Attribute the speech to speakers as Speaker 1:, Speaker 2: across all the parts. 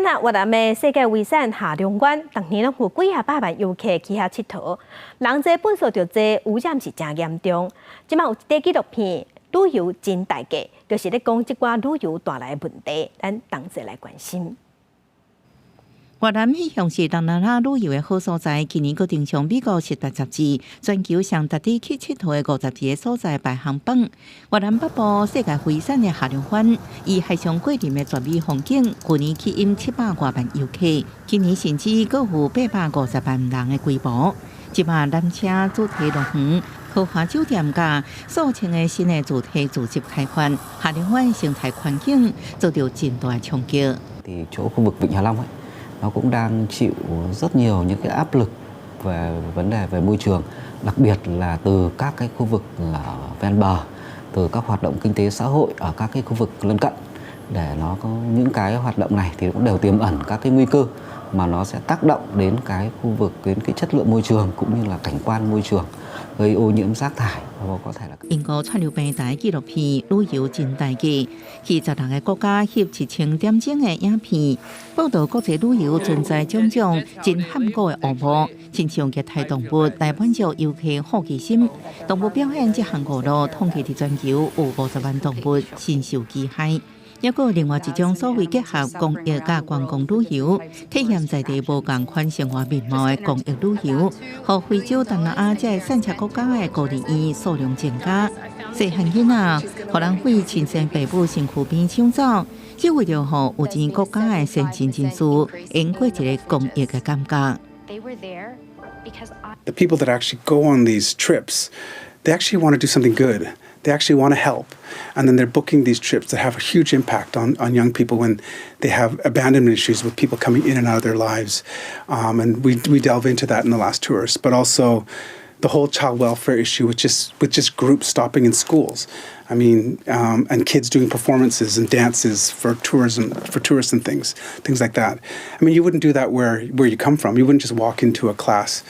Speaker 1: 若越南的世界遺產下龍灣，逐年攏有幾仔百萬遊客去遐𨑨迌，人濟糞掃著濟，污染是誠嚴重。這馬有一塊紀錄片《旅遊真代價》，就是咧講這寡旅遊帶來的問題，咱同齊來關心。
Speaker 2: 越南一向是東南亞旅遊的好所在，去年閣登上美國時代雜誌全球上值得去𨑨迌的52個所在排行榜。越南北部世界遺產的下龍灣，以海上桂林的絕美風景，舊年吸引700外萬遊客，今年甚至閣有850萬人的規模。這馬纜車主題樂園、豪華酒店佮數千个新的主題住宅開發，下龍灣生態環境遭著真大衝擊。
Speaker 3: Thì chỗ khu vực Vịnh Hạ Long ấy, nó cũng đang chịu rất nhiều những cái áp lực về vấn đề về môi trường, đặc biệt là từ các cái khu vực ven bờ, từ các hoạt động kinh tế xã hội ở các cái khu vực lân cận để nó có những cái hoạt động này thì cũng đều tiềm ẩn các cái nguy cơ mà nó sẽ tác động đến cái khu vực, đến cái chất lượng môi trường cũng như là cảnh quan môi trường, gây ô nhiễm rác thải và có thể là
Speaker 2: 英國串流平台紀錄片《旅遊真代價》，去16個國家翕1000點鐘的影片，報導國際旅遊存在種種真罕見的烏幕，親像虐待動物來滿足遊客好奇心。動物表演這項娛樂，統計佇全球有50萬動物身受其害。抑閣有另外一種所謂結合公益佮觀光旅遊，體驗在地無仝款生活面貌的公益旅遊，予非洲、東南亞這个散赤國家的孤兒院數量增加。細漢囡仔，予人對親生爸母身軀邊搶走，只為著予有錢國家的先進人士，用過一个公益的感覺。
Speaker 4: The people that actually go on these trips, they actually want to do something good. They actually want to help. And then they're booking these trips that have a huge impact on young people when they have abandonment issues with people coming in and out of their lives. And we delve into that in The Last Tourist, but also the whole child welfare issue with just groups stopping in schools. I mean, and kids doing performances and dances for tourism, for tourists and things like that. I mean, you wouldn't do that where you come from. You wouldn't just walk into a class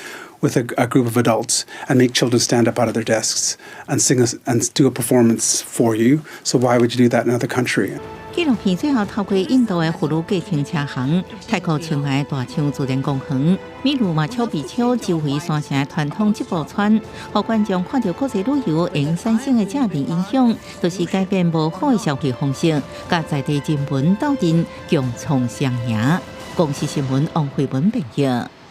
Speaker 4: with a group of adults and make children stand up out of their desks and sing and do a performance for you. So why would you do that in another country?
Speaker 2: 紀錄片最後透過印度的婦女計程車行、泰國清邁大象自然公園、秘魯馬丘比丘周圍山城的傳統織布村，予觀眾看著國際旅遊會產生的正面影響，就是改變無好的消費方式，佮在地人文鬥陣共創雙贏。公視新聞王慧文編譯。